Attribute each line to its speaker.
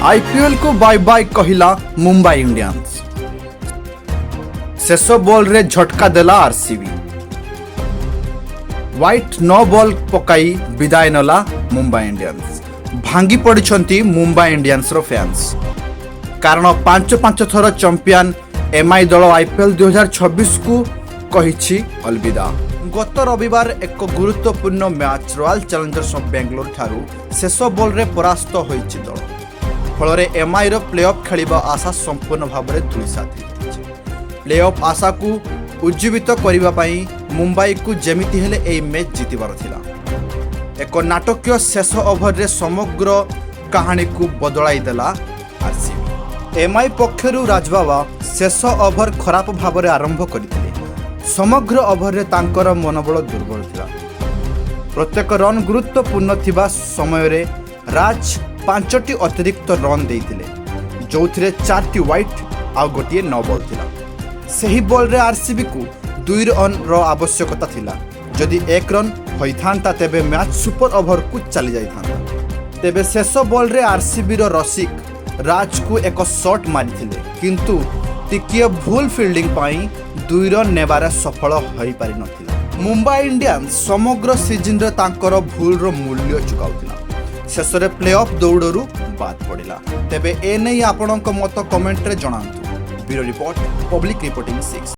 Speaker 1: ଆଇପିଏଲକୁ ବାଇ ବାଇ କହିଲା ମୁମ୍ବାଇ ଇଣ୍ଡିଆନ୍ସ। ଶେଷ ବଲ୍ରେ ଝଟକା ଦେଲା ଆରସିବି। ହ୍ୱାଇଟ୍ ନୋ ବଲ୍ ପକାଇ ବିଦାୟ ନେଲା ମୁମ୍ବାଇ ଇଣ୍ଡିଆନ୍ସ। ଭାଙ୍ଗି ପଡ଼ିଛନ୍ତି ମୁମ୍ବାଇ ଇଣ୍ଡିଆନ୍ସର ଫ୍ୟାନ୍ସ, କାରଣ ପାଞ୍ଚ ପାଞ୍ଚ ଥର ଚମ୍ପିଆନ ଏମ୍ଆଇ ଦଳ ଆଇପିଏଲ୍ 2026କୁ କହିଛି ଅଲବିଦା। ଗତ ରବିବାର ଏକ ଗୁରୁତ୍ୱପୂର୍ଣ୍ଣ match royal challengers of Bangalore ଠାରୁ ଶେଷ ବଲ୍ରେ ପରାସ୍ତ ହୋଇଛି ଦଳ। ଫଳରେ ଏମ୍ଆଇର ପ୍ଲେ ଅଫ୍ ଖେଳିବା ଆଶା ସମ୍ପୂର୍ଣ୍ଣ ଭାବରେ ଧୂଳିସାତ ହୋଇଯାଇଛି। ପ୍ଲେ ଅଫ୍ ଆଶାକୁ ଉଜ୍ଜୀବିତ କରିବା ପାଇଁ ମୁମ୍ବାଇକୁ ଯେମିତି ହେଲେ ଏହି ମ୍ୟାଚ୍ ଜିତିବାର ଥିଲା। ଏକ ନାଟକୀୟ ଶେଷ ଓଭରରେ ସମଗ୍ର କାହାଣୀକୁ ବଦଳାଇ ଦେଲା ଆରସିବି। ଏମ୍ଆଇ ପକ୍ଷରୁ ରାଜବାବା ଶେଷ ଓଭର ଖରାପ ଭାବରେ ଆରମ୍ଭ କରିଥିଲେ। ସମଗ୍ର ଓଭରରେ ତାଙ୍କର ମନୋବଳ ଦୁର୍ବଳ ଥିଲା। ପ୍ରତ୍ୟେକ ରନ୍ ଗୁରୁତ୍ୱପୂର୍ଣ୍ଣ ଥିବା ସମୟରେ ରାଜ ପାଞ୍ଚଟି ଅତିରିକ୍ତ ରନ୍ ଦେଇଥିଲେ, ଯେଉଁଥିରେ ଚାରିଟି ୱାଇଡ୍ ଆଉ ଗୋଟିଏ ନୋ ବଲ୍ ଥିଲା। ସେହି ବଲ୍ରେ ଆରସିବିକୁ 2 ରନ୍ର ଆବଶ୍ୟକତା ଥିଲା। ଯଦି 1 ରନ୍ ହୋଇଥାନ୍ତା, ତେବେ ମ୍ୟାଚ୍ ସୁପର ଓଭରକୁ ଚାଲି ଯାଇଥାନ୍ତା। ତେବେ ଶେଷ ବଲ୍ରେ ଆରସିବିର ରସିକ ରାଜକୁ ଏକ ସଟ୍ ମାରିଥିଲେ, କିନ୍ତୁ ଟିକିଏ ଭୁଲ ଫିଲ୍ଡିଂ ପାଇଁ 2 ରନ୍ ନେବାରେ ସଫଳ ହୋଇପାରିନଥିଲା। ମୁମ୍ବାଇ ଇଣ୍ଡିଆନ୍ସ ସମଗ୍ର ସିଜନରେ ତାଙ୍କର ଭୁଲର ମୂଲ୍ୟ ଚୁକାଉଥିଲା। ଶେଷରେ ପ୍ଲେ ଅଫ୍ ଦୌଡ଼ରୁ ବାଦ ପଡ଼ିଲା। ତେବେ ଏନେଇ ଆପଣଙ୍କ ମତ କମେଣ୍ଟରେ ଜଣାନ୍ତୁ। Bureau report, public reporting 6।